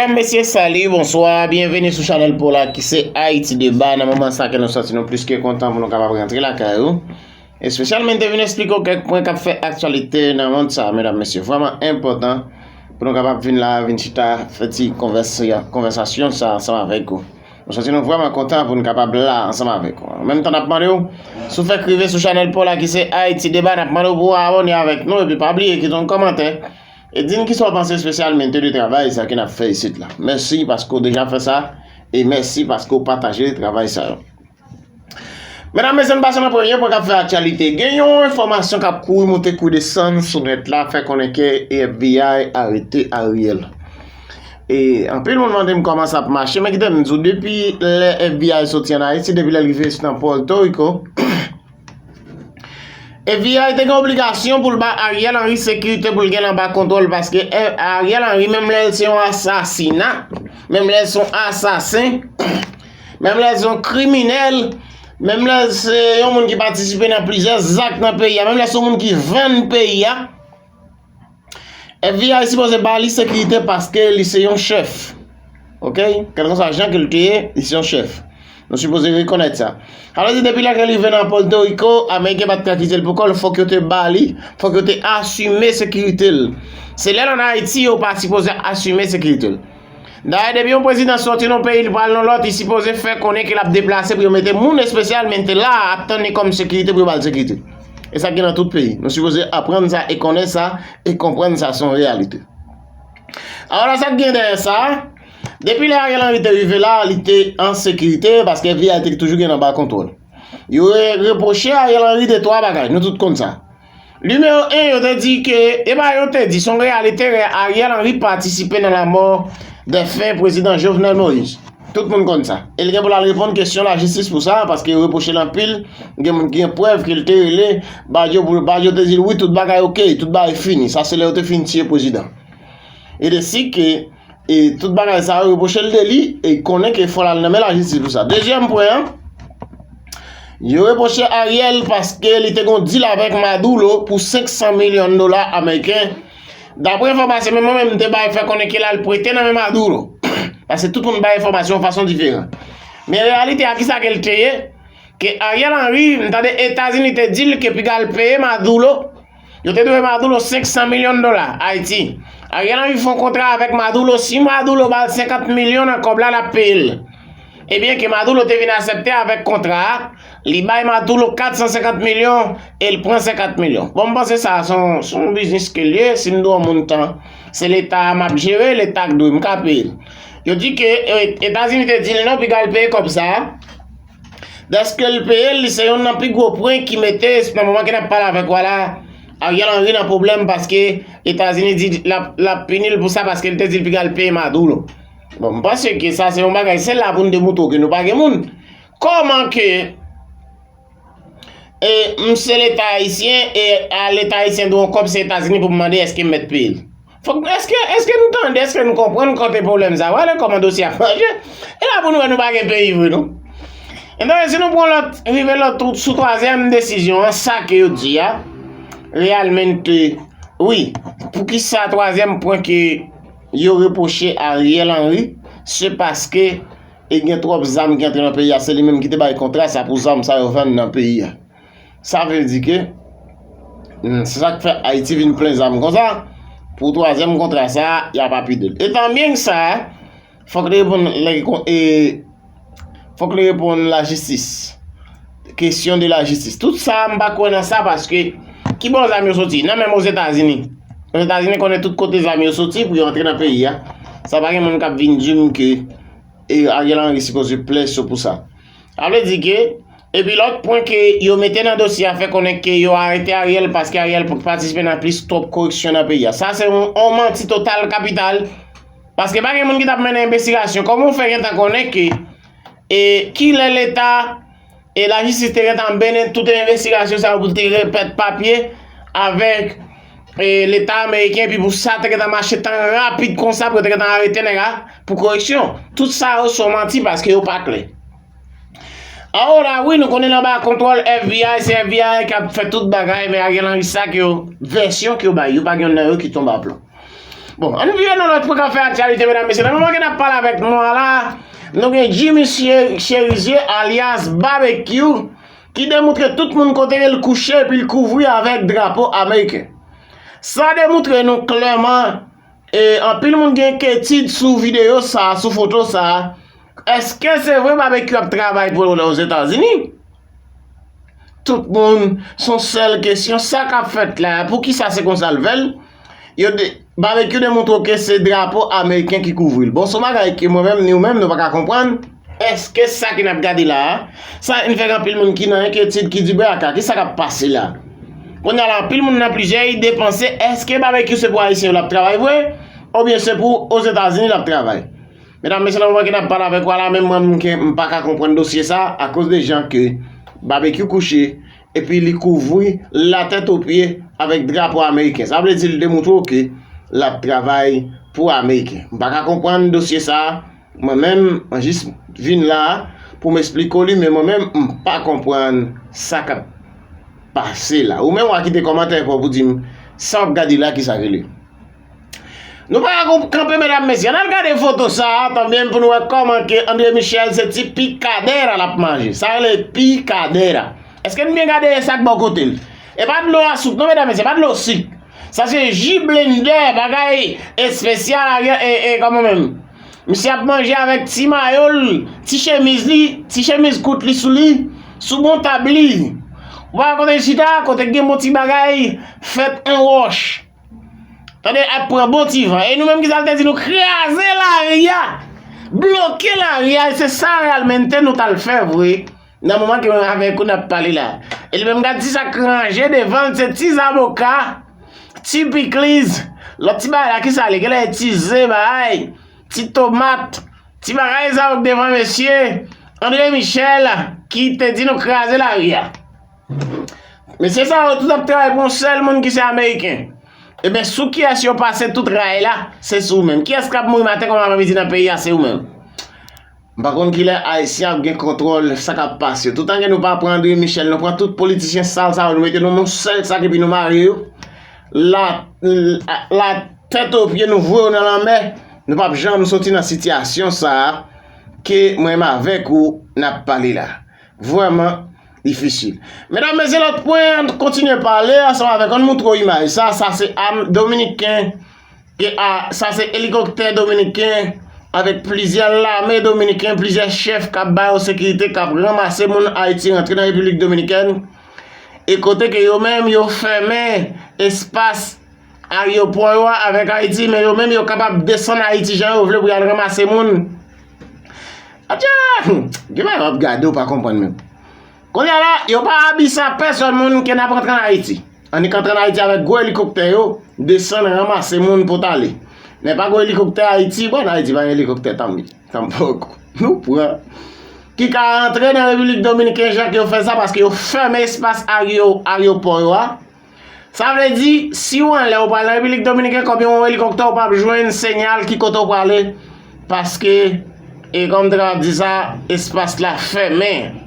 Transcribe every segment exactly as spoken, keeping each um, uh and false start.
Medam, mesye, salut, bonsoir, byenveni sou chanèl pa w la ki se Haïti Débat. Nan moman sa ke nou santi nou plis ke kontan pou nou kapab rantre lakay ou. Espesyalman, te vin eksplike w kèk pwen k ap fè aktyalite nan mond sa, medam, mesye. Vrèman enpòtan pou nou kapab vin la, vin chita, fè ti konvèsasyon sa ansanm avèk ou. Nou santi nou vrèman kontan pou nou kapab la ansanm avèk ou. An menm tan, n ap mande w, si w fèk rive sou chanèl pa w la ki se Haïti Débat, n ap mande w pou w abòne avèk nou epi pa bliye kite yon kòmantè e di n kisa w panse espesyalman de travay sa ke n ap fè isit la. Mèsi paske w deja fè sa e mèsi paske w pataje travay sa yo. Medam, mesye, n pase nan premye pwen k ap fè aktyalite. Gen yon enfòmasyon k ap kouri monte, kouri desann sou nèt la, fè konnen ke F B I arete Ariel. E anpil moun mande m kòman sa ap mache, men kite m di w, depi lè F B I soti ann Ayiti, depi lè l rive nan Pòtoriko, F B I te gen obligasyon pou l ba Ariel Henry sekirite pou l gen l anba kontwòl, paske, eh, Ariel Henry, menm lè l se yon asasina, menm lè l se yon asasen, menm lè l se yon kriminèl, menm lè l se yon moun ki patisipe nan plizyè zak nan peyi a, menm lè l se yon moun ki vann peyi a, F B I sipoze ba li sekirite paske li se yon chèf. Oke? Kèlkeswa jan ke l te ye, li se yon chèf. Nou sipoze rekonèt sa. Sa vle di, depi lè ke l rive nan Pòtoriko, Ameriken pa t ka kite l pou kò l, fòk yo te ba li, fòk yo te asime sekirite l. Se lè l ann Ayiti, yo pa sipoze asime sekirite l. Dayè, depi yon prezidan soti nan yon peyi, li pral nan lòt, li sipoze fè konnen ke l ap deplase pou yo mete moun espesyalman te la ap tann li kòm sekirite pou yo ba l sekirite. E sa k gen nan tout peyi. Nou sipoze aprann sa e konnen sa e konprann sa, se yon reyalite. Alò, sa k gen dèyè sa, depi lè Ariel Henry te rive la, li te an sekirite paske F B I te toujou gen anba kontwòl. Yo re- repwoche Ariel Henry de twa bagay, nou tout konn sa. Nimewo en, yo te di ke, e pa yo te di, se yon reyalite, Ariel Henry patisipe nan lanmò dèfen prezidan Jovenel Moïse. Tout moun konn sa. E li gen pou l al reponn kesyon lajistis pou sa, paske yo repwoche l anpil. Gen moun ki gen prèv ke l te rele Badio pou Badio te di l, wi, tout bagay oke, tout bagay fini. Sa se lè yo te fin tiye prezidan. E de si ke, e tout bagay sa yo repwoche l de li, e konnen ke fò l al nan men lajistis pou sa. Dezyèm pwen an, yo repwoche Ariel paske li te gon dil avèk Maduro pou senk san milyon dola ameriken. Dapre enfòmasyon, men mwen menm, m te bay fè konnen ke l al prete nan men Maduro. Paske tout moun bay enfòmasyon yon fason diferan. Men reyalite a, kisa ke l te ye? Ke Ariel Henry, m tande Etazini te di l ke piga l peye Maduro. Yo te dwe Maduro senk san milyon dola, Ayiti. Ariel Henry fè yon kontra avèk Maduro. Si Maduro ba l senkant milyon nan kòb la, l ap peye l. Ebyen, ke Maduro te vin aksepte avèk kontra a, li bay Maduro kat san senkant milyon e l pran senkant milyon. Bon, m panse sa, se yon, se yon biznis ke l ye, si m dwe yon moun tan, se Leta a m ap jere, Leta k dwe m ka peye l. Yo di ke, eh, Etazini te di l non, piga l peye kòb sa a. Dèske l peye l, li se youn nan pi gwo pwen ki mete, nan moman ke n ap pale avèk ou a la, Ariel Henry nan pwoblèm paske Etazini di l ap, l ap pini l pou sa paske l te di l piga l peye Maduro. Bon, m panse ke sa se yon bagay, se la pou n demoutre w ke nou pa gen moun. Kòman ke, e, m se Leta ayisyen, e a Leta ayisyen dwe yon kòb, se Etazini pou m mande èske m mèt peye l? Fòk, èske, èske nou tande, èske nou konprann kote pwoblèm sa yo ale, kòman dosye a ap manje? E la pou nou wè nou pa gen peyi vre, non. Enben, si nou pran lòt, rive lòt sou twazyèm desizyon an, sa ke yo di a, reyalmente, wi, poukisa twazyèm pwen ke yo repwoche Ariel Henry, se paske e gen twòp zam ki antre nan peyi a, se li menm ki te bay kontra sa pou zam sa yo vann nan peyi a. Sa vle di ke, mm, se sa k fè Ayiti vin plen zam konsa, pou twazyèm kontra sa a, y ap apide l. E tanbyen ke sa, fòk li reponn, e, fòk li reponn lajistis. Kesyon de lajistis. Tout sa, m pa kwè nan sa paske ki bò zam yo soti? Nan menm Ozetazini. Ozetazini konnen tout kote zam yo soti pou yo antre nan peyi a. Sa pa gen moun k ap vin di m ke, e, Ariel Henry sipoze plè so pou sa. Sa vle di ke, epi lòt pwen ke yo mete nan dosye a fè konnen ke yo arete Ariel paske Ariel patisipe nan plis twòp koripsyon nan peyi a. Sa se yon, yon manti total kapital. Paske pa gen moun ki t ap mennen envestigasyon. Kòman w fè gentan konnen ke, e, kilè Leta e lajistis te gentan mennen tout envestigasyon sa yo pou te remèt papye avèk, e, Leta ameriken, epi pou sa te gentan mache tan rapid konsa pou yo te gentan arete nèg la pou koripsyon? Tout sa yo se yon manti paske yo pa klè. Awo la, wi, nou konnen l anba kontwòl F B I, se F B I k ap fè tout bagay, men Ariel Henry sa ke yo, vèsyon ke yo bay, yo pa gen youn nan yo ki tonbe aplon. Bon, ann vire nan lòt pwen k ap fè aktyalite, medam, mesye. Nan moman ke n ap pale avèk nou an la, nou gen Jimmy Che-, Cherizier, alyas Babekyou, ki demoutre tout moun kote l koute epi l kouvri avèk drapo ameriken. Sa demoutre nou klèman, e, anpil moun gen enkyetid sou videyo sa a, sou foto sa a. Èske se vre Babekyou ap travay pou Ozetazini? Tout moun, se yon sèl kesyon, sa k ap fèt la, poukisa se konsa l fè l? Yo de, Babekyou demontre w ke se drapo ameriken ki kouvri l. Bon, se yon bagay ke mwen menm, ni ou menm, nou pa ka konprann. Èske sa ke n ap gade la a, sa vin fè gen anpil moun ki nan enkyetid, ki di, "Bè, aka, kisa k ap pase la?" Kounye a la, anpil moun nan plizyè ide panse, èske Babekyou se pou Ayisyen yo l ap travay vre, oubyen se pou Ozetazini l ap travay? Medam, mesye, nan moman ke n ap pale avèk ou a la, menm mwen, m ke, m pa ka konprann dosye sa a, akoz de jan ke Babekyou kouche, epi li kouvri latèt o pye avèk drapo ameriken. Sa vle di, li demontre w ke l ap travay pou Ameriken. M pa ka konprann dosye sa a. Mwen menm, mwen jis vin la a pou m esplike w li, men mwen menm, m pa konprann sa k ap pase la. Ou menm, w a kite kòmantè pa w pou di m sa w ap gade la, kisa k rele. Nou pa ka kanpe, medam, mesye. Ann al gade foto sa a, tanbyen, pou nou wè kòman ke André Michel se ti pikadera l ap manje. Sa rele pikadera. Èske n byen gade sa k bò kote l? E pa dlo a souk, non, medam, mesye, pa dlo sik. Sa se ji blendè, bagay espesyal, e, e, kòman menm? Misye ap manje avèk ti mayo l, ti chemiz li, ti chemiz kout li sou li, sou bon tab li. Ou pa wè kote l chita, kote k gen bon ti bagay, fèt an wòch. Tande, ap pran bon ti van. E nou menm, kisa l te di nou? Kraze lari a! Bloke lari a! E se sa reyèlmente nou t al fè vre. Nan moman ke mwen avèk ou n ap pale la. E li menm, gad ti sa k ranje devan l, se ti zaboka, ti pikliz, lòt ti bagay la, kisa l ye? Genlè ti ze, bagay, ti tomat, ti bagay sa yo k devan mesye André Michel ki te di nou kraze lari a. Mesye sa yo tout ap travay pou yon sèl moun ki se Ameriken. Ebyen, sou kiyès yo pase tout ray la? Se sou ou menm. Kiyès k ap mouri maten kòm aprèmidi nan peyi a? Se ou menm. M pa konn kilè Ayisyen ap gen kontwòl sa k ap pase yo. Toutan ke nou pa pran André Michel, nou pran tout politisyen sal sa yo, nou mete nou nan yon sèl sak epi nou mare yo. La, la, la tèt o pye, nou voye yo nan lanmè, nou p ap janm soti nan sitiyasyon sa a ke mwen menm avèk ou n ap pale la. Vrèman difisil. Medam, mesye, lòt pwen, ann kontinye pale ansanm avèk, ann moutre w imaj sa. Sa se am dominiken, e a, sa se elikoptè dominiken avèk plizyè lame dominiken, plizyè chèf k ap ba yo sekirite, k ap ranmase moun Ayiti rantre nan Repiblik Dominikèn. E kote ke yo menm, yo fèmen espas ayewopò yo a avèk Ayiti, men yo menm, yo kapab desann Ayiti jan yo vle pou y al ranmase moun. Atya! Gen bagay w ap gade, w pa konprann menm. Kounye a la, yo pa abi sa pèsòn moun ke n ap rantre ann Ayiti. Annik antre ann Ayiti avèk gwo elikoptè yo, desann, ranmase moun pou t ale. Men pa gwo elikoptè Ayiti, bon, ann Ayiti pa gen elikoptè, tanmi, tanpòko. Nou pran. Ki ka rantre nan Repiblik Dominikèn, jan ke yo fè sa, paske yo fèmen espas ayo-, ayewopò yo a. Sa vle di, si w anlè, ou pral nan Repiblik Dominikèn, kòm yon elikoptè, ou p ap jwenn siyal ki kote w prale, paske, e kòm m te ka di sa, espas la fèmen.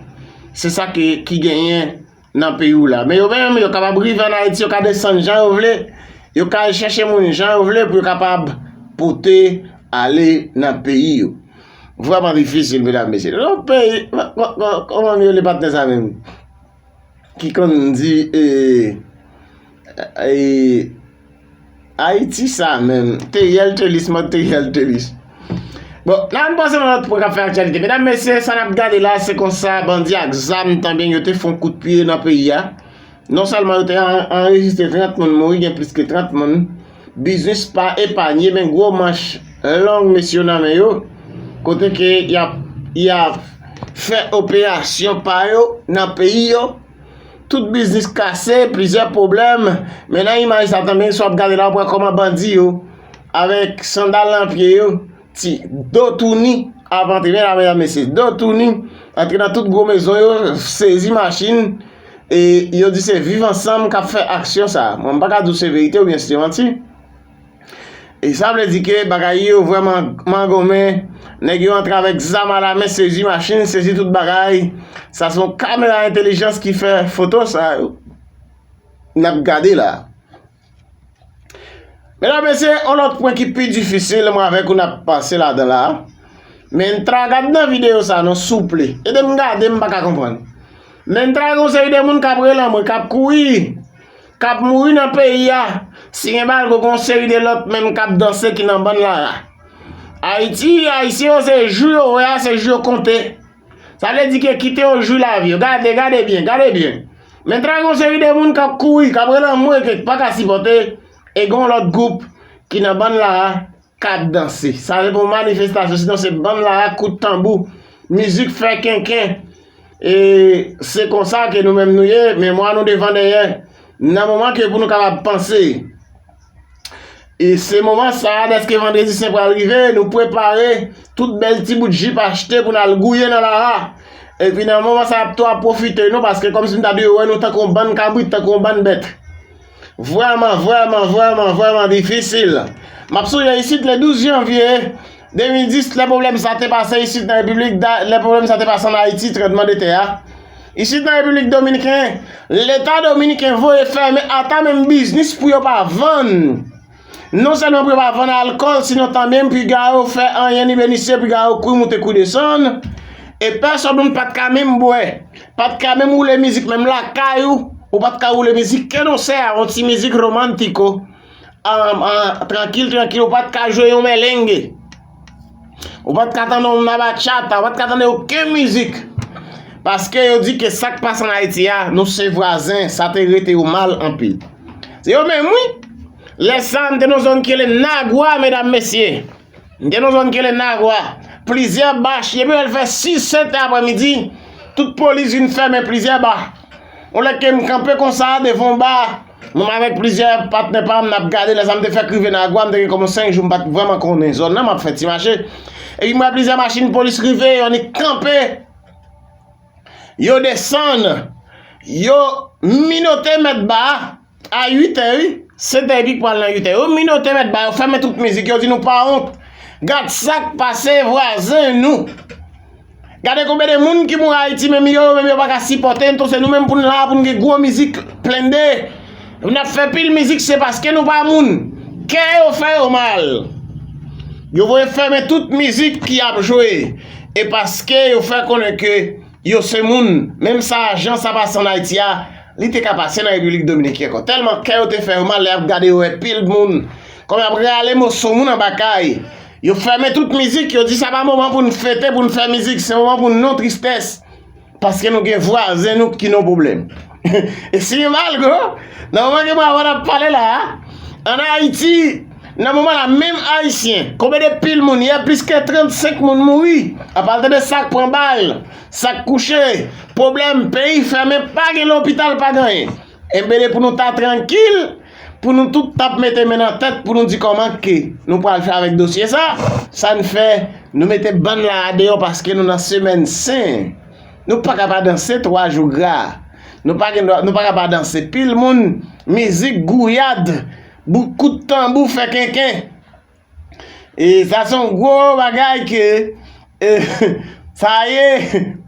Se sa ki, ki genyen nan peyi w la. Men yo menm, yo kapab rive ann Ayiti, yo ka desann jan yo vle, yo ka al chèche moun jan yo vle pou yo kapab pote ale nan peyi yo. Vrèman difisil, medam, mesye. Yon peyi, kò-, kò-, kò-, kòman m rele patnè sa menm? Ki konn di, e, e, Ayiti sa menm, teryèl telis, mòd teryèl telis. Bon, la n pase nan lòt pwen k ap fè aktyalite. Medam, mesye, sa n ap gade la, se konsa, bandi ak zam, tanbyen, yo te fè yon kout pye nan peyi a. Non sèlman yo te an-, anrejistre trant moun mouri, gen plis ke trant moun. Biznis pa epanye, men gwo manch long mesye yo nan men yo. Kote ke y ap, y ap fè operasyon pa yo nan peyi yo. Tout biznis kase, plizyè pwoblèm. Men nan imaj sa, tanbyen, si w ap gade la, w ap wè kòman bandi yo, avèk sandal nan pye yo, ti do touni ap antre, medam, medam, mesye, do touni, antre nan tout gwo mezon yo, sezi machin, e yo di se Viv Ansanm k ap fè aksyon sa a. Mwen, m pa ka di w se verite oubyen se manti. E sa vle di ke bagay yo vrèman mangonmen. Nèg yo antre avèk zam alamen, sezi machin, sezi tout bagay. Sa se yon kamera entèlijans ki fè foto sa yo n ap gade la. Medam, mesye, yon lòt pwen ki pi difisil, mwen avèk ou n ap pase ladan la. Men tra, gad nan videyo sa non, souple. Ede m gade, m pa ka konprann. Men tra, gen yon seri de moun k ap rele anmwe, k ap kouri, k ap mouri nan peyi a. Si gen bagay, gen yon seri de lòt menm k ap danse ki nan bann la a. Ayiti, Ayisyen yo se jou yo wè a, se jou yo konte. Sa vle di ke kite yo jwi lavi yo. Gade, gade byen, gade byen. Men tra, gen yon seri de moun k ap kouri, k ap rele anmwe, ke pa ka sipòte, e gen yon lòt gwoup ki nan bann la a, k ap danse. Sa se pou manifestasyon, sinon se bann la a, kout tanbou, mizik fè kenken. E se konsa ke nou menm nou ye, memwa nou devan dèyè. Nan moman ke pou nou kapab panse. E se moman sa a, dèske Vandredi Sen pral rive, nou prepare tout bèl ti bout jip achte pou n al gouye nan la a. Epi nan moman sa a, ap tou ap pwofite nou, paske kòmsi m ta di yo wè nou tankou yon bann kabrit, tankou yon bann bèt. Vrèman, vrèman, vrèman, vrèman difisil. M ap sonje isit le douz janvye de mil dis, lè pwoblèm sa te pase isit nan Repiblik Da-, lè pwoblèm sa te pase ann Ayiti, trètman de tè a. Isit nan Repiblik Dominiken, Leta dominiken voye fèmen ata menm biznis pou yo pa vann. Non sèlman pou yo pa vann alkòl, sinon tanmenm piga yo fè anyen ni benisye, piga yo kouri moute kouri desann. E pèsòn moun pa t ka menm bwè, pa t ka menm woule mizik, menm lakay ou, ou pa t ka woule mizik kenonsè a, yon ti mizik romantiko. An, an, trankil, trankil, ou pa t ka jwe yon melenge. Ou pa t ka tande yon nabachata, ou pa t ka tande okenn mizik. Paske yo di ke sa k pase ann Ayiti a, nou se vwazen, sa te rete yo mal anpil. Se yo menm, wi. Lè sa a, m te nan zòn ki rele Nagwa, medam, mesye. M te nan zòn ki rele Nagwa. Plizyè ba, depi lè l fè sis, sèt è aprèmidi, tout polis vin fèmen plizyè ba. Yon lè ke m kanpe konsa devan yon ba, mwen avèk plizyè patnè pa m, n ap gade, lè sa m te fèk rive Nagwa, m te gen kòm senk jou, m pa t vrèman konnen zòn nan, m ap fè ti mache. Epi m wè plizyè machin polis rive, yo annik kanpe. Yo desann, yo minote mèt ba a, a uit è, wi. Sèt è epi pral nan uit è. Yo minote mèt ba, yo fèmen tout mizik, yo di nou pa wont. Gad sa k pase vwazen nou. Gade konbyen de moun ki mouri Ayiti, menm yo, menm yo pa ka sipòte n, tou se nou menm pou n la, pou n gen gwo mizik, blende. N ap fè pil mizik, se paske nou pa moun. Kè yo fè yo mal. Yo voye fèmen tout mizik ki ap jwe. E paske yo fè konnen ke yo se moun. Menm sa, jan sa pase ann Ayiti a, li te ka pase nan Repiblik Dominiken ankò. Tèlman kè yo te fè yo mal, lè y ap gade yo wè pil moun. Kòm y ap rale moso moun anba kay. Yo fèmen tout mizik, yo di sa pa moman pou n fete, pou n fè mizik, se moman pou n nan tristès. Paske nou gen vwazen nou ki nan pwoblèm. E si malgre, nan moman ke mwen avè w n ap pale la a, ann Ayiti, nan moman la, menm Ayisyen, konbyen de pil moun, yè plis ke trannsenk moun mouri, apa l tande sa k pran bal, sa k kouche, pwoblèm, peyi fèmen, pa gen lopital, pa gen anyen. Enben, depi pou nou ta trankil, pou nou tout t ap mete men nan tèt, pou nou di kòman ke nou pral fè avèk dosye sa, sa n fè, nou mete bann la a deyò paske nou nan semèn sen. Nou pa ka pa danse twa jou gra. Nou pa gen dwa, nou pa ka pa danse. Pil moun, mizik, gouyad, bout kout tanbou, fè kenken. E sa se yon gwo bagay ke, e, sa ye,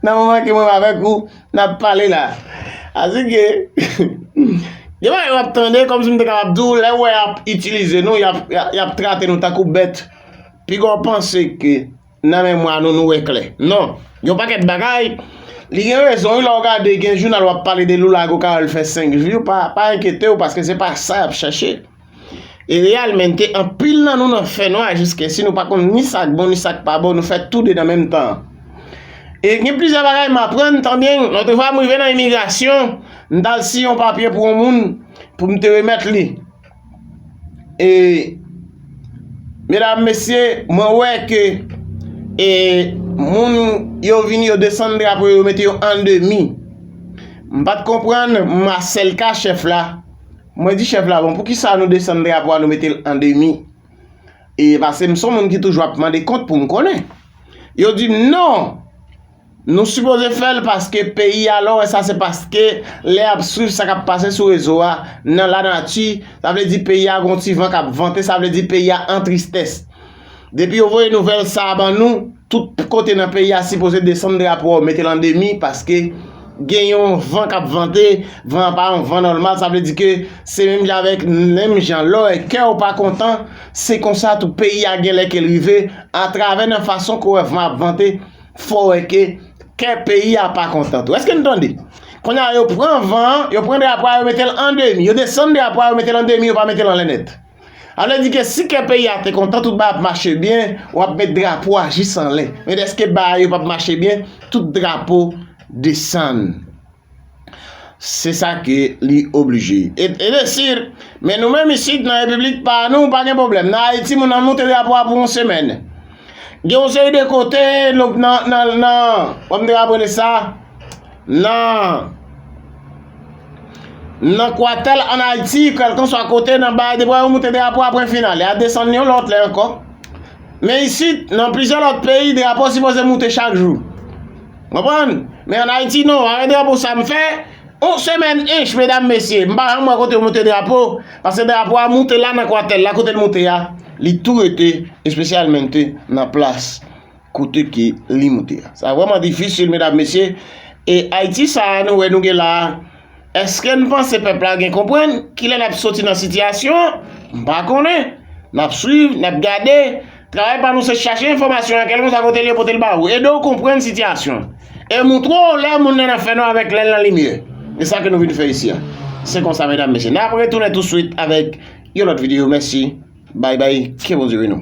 nan moman ke mwen avèk ou, n ap pale la. Asike, gen bagay w ap tande, kòmsi m te kapab di w, lè w wè y ap itilize nou, y ap, y ap, y ap trate nou tankou bèt. Piga w panse ke nan memwa nou, nou wè klè. Non. Yon pakèt bagay, li gen rezon, wi, lè w gade, gen jounal w ap pale de Loulago Carole fè senk jou, pa, pa enkyete w, paske se pa sa y ap chèche. E reyèlmente, anpil nan nou nan fènwa, jiskesi nou pa konn ni sa k bon, ni sa k pa bon, nou fè tou de nan menm tan. E gen plizyè bagay m aprann, tanbyen, lòt fwa m rive nan imigrasyon, m t al siyen yon papye pou yon moun, pou m te remèt li. E, medam, mesye, mwen wè ke, e, moun yo vini, yo desann drapo yo, yo mete yo an demi. M pa t konprann, m a sèl ka chèf la. Mwen di chèf la, bon, poukisa nou desann drapo a, nou mete l an demi? E paske m se yon moun ki toujou ap mande kont pou m konnen. Yo di m non, nou sipoze fè l paske peyi a, lè w wè sa, se paske lè y ap swiv sa k ap pase sou rezo a, nan lanati, sa vle di peyi a gon ti van k ap vante, sa vle di peyi a an tristès. Depi yo voye nouvèl sa a ban nou, tout kote nan peyi a sipoze desann drapo a, mete l an demi, paske Gen yon van k ap vante, van an pa yon van nòmal, sa vle di ke se menm jan avèk, menm jan lè w wè kè w pa kontan, se konsa tou peyi a gen lè ke l rive, atravè nan fason ke w wè van ap vante, fò w wè ke kè peyi a pa kontan tou. Èske n tande? Kounye a, yo pran van an, yo pran drapo a, yo mete l an demi, yo desann drapo a, yo mete l an demi, yo pa mete l anlè nèt. Sa vle di ke si kè peyi a te kontan, tout bagay ap mache byen, w ap met drapo a jis anlè. Men dèske bagay yo p ap mache byen, tout drapo desann. Se sa ke li oblije. E, e de sir, men nou menm isit nan repiblik pa nou, pa gen pwoblèm. Nan Ayiti, moun nan moute drapo a pou yon semèn. Gen yon seri de kote, nan, nan, nan, nan, kòman m te ka rele sa? Nan, nan kwatèl ann Ayiti, kèlkanswa kote, nan bay, depi yo moute drapo a, pwen final. Y a desann yon lòt lè ankò. Men isit, nan plizyè lòt peyi, drapo sipoze moute chak jou. Konprann? Men ann Ayiti, non, avèk drapo sa m fè, yon semèn ench, medam, mesye, m pa janm wè kote yo moute drapo, paske drapo a moute la nan kwatèl la, kote l moute a, li tou rete, espesyalmente nan plas kote ke li moute a. Sa vrèman difisil, medam, mesye. E Ayiti sa a nou wè nou gen la a, èske n panse pèp la gen konprann kilè n ap soti nan sitiyasyon an? M pa konnen. N ap swiv, n ap gade. Travay pa nou se chache enfòmasyon an, kèlkanswa kote l ye, pote l ba ou. Ede w konprann sitiyasyon an. E montre w lè moun nan fè nwa avèk lè l nan limyè. E sa ke nou vin fè isi a. Se konsa, medam, mesye. N ap retounen touswit avèk yon lòt videyo. Mèsi. Bay bay. Ke Bondye beni w.